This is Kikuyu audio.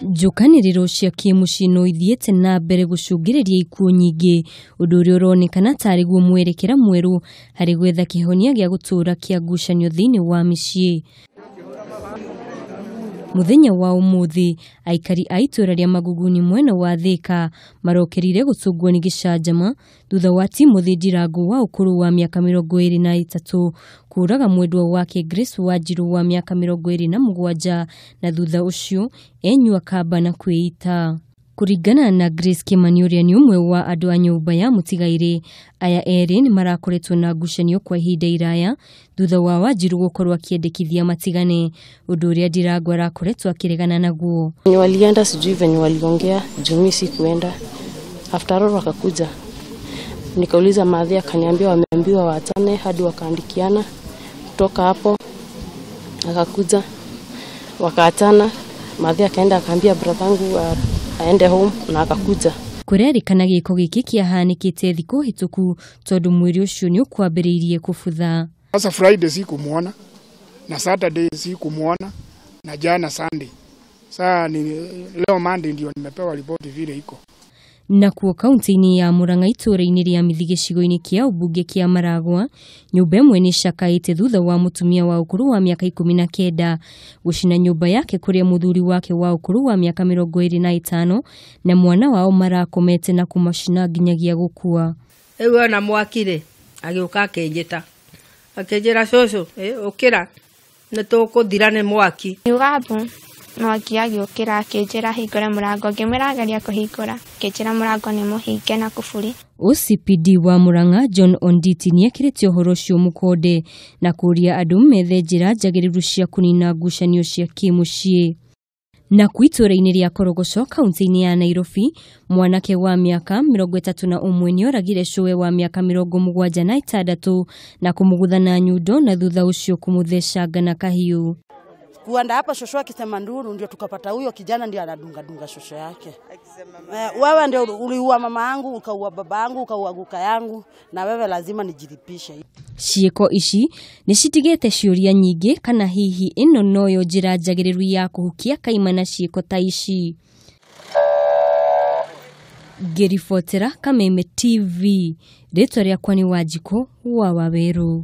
Njũkanĩrĩro cia kĩmũciĩ no ithiĩte na mbere gũcũngĩrĩria ikuũ nyingĩ, ũndũ ũrĩa ũronekana tarĩ guo mwerekera mwerũ harĩ gwetha kĩhonia gĩa gũtũũra kĩa ngucanio thĩinĩ wa mĩciĩ. Mũthenya wa ũmũthĩ, aikari a itũũra rĩa Maguguni mwena wa Thika marokerire gũtũngwo nĩ gĩcanjama thutha wa Timothy Ndirangu wa ũkũrũ wa mĩaka 23 kũraga mwendwa wake Grace Wanjiru wa mĩaka 27 na thutha ũcio enyua kamba na kwĩita. Kũringana na Grace Kimani ũrĩa nĩ ũmwe wa andũ a nyũmba ya mũtigairĩ, aya erĩ nĩ marakoretwo na ngucanio kwa ihinda iraya thutha wa Wanjiru gũkorwo akĩendekithia matigane, ũndũ ũrĩa Ndirangu arakoretwo akĩregana naguo. Wenye walienda sijui venye waliongea, juu mimi sikuenda. After all wakakuja, nikauliza madhi, akaniambia wameambiwa waachane hadi wakaandikiana. Kutoka hapo akakuja wakaachana, madhi akaenda akaambia brathangu aende home na akakuja. Kũrerĩkana gĩko gĩkĩ kĩahanĩkĩte thikũ hĩtũku tondũ mwĩrĩ ũcio nĩ ũkwambĩrĩirie kũbutha. Sasa Friday sikumuona na Saturday sikumuona na jana Sunday. Sasa ni leo Monday ndio nimepewa ripoti vile iko. Nakuo kaunti-inĩ ya Murang'a itũũra-inĩ rĩa Mithi gĩcigo-inĩ kĩa ũmbunge kĩa Maragwa, nyũmba ĩmwe nĩ ĩcakaĩte thutha wa mũtumia wa ũkũrũ wa mĩaka 19 gũcina nyũmba yake kũrĩa mũthuri wake wa ũkũrũ wa mĩaka 25 na mwana wao marakomete na kũmacina nginyagia gũkua. Rĩu ona mwaki rĩ, agĩũka akĩnjĩta, akĩnjĩra cũcũ, ũkĩra nĩ tũkũthira nĩ mwaki. Ngiuga mwaki agĩũkĩra akĩnjĩra hingũre mũrango, ngĩmwĩra ageria kũhingũra, akĩnjĩra mũrango nĩ mũhinge na kũburi. OCPD wa Murang'a John Onditi nĩekĩrĩte ũhoro ũcio mũkonde na kũria andũ methe njĩra njagĩrĩru cia kũnina ngucanio cia kĩmũciĩ. Na ku itũũra-inĩ rĩa Korogoco kaunti-inĩ ya Nairobi, mwanake wa mĩaka 31 nĩoragire cũwe wa mĩaka 76 na kũmũgũtha na nyundo na thutha ũcio kũmũthecanga na kahiũ. Kuanda hapa shosho akisema nduru ndio tukapata huyo kijana ndio anadunga dunga shosho yake. Wewe ndio uliua mama yangu, ukaua baba yangu, ukaua guka yangu na wewe lazima nijilipishe. Ciĩko ici nĩ citigĩte ciũria nyingĩ kana hihi ĩno noyo njĩra njagĩrĩru ya kũhukia kaimana ciĩko ta ici. Ngĩribotera Kameme TV, rĩtwa rĩakwa nĩ Wanjikũ wa Wawerũ.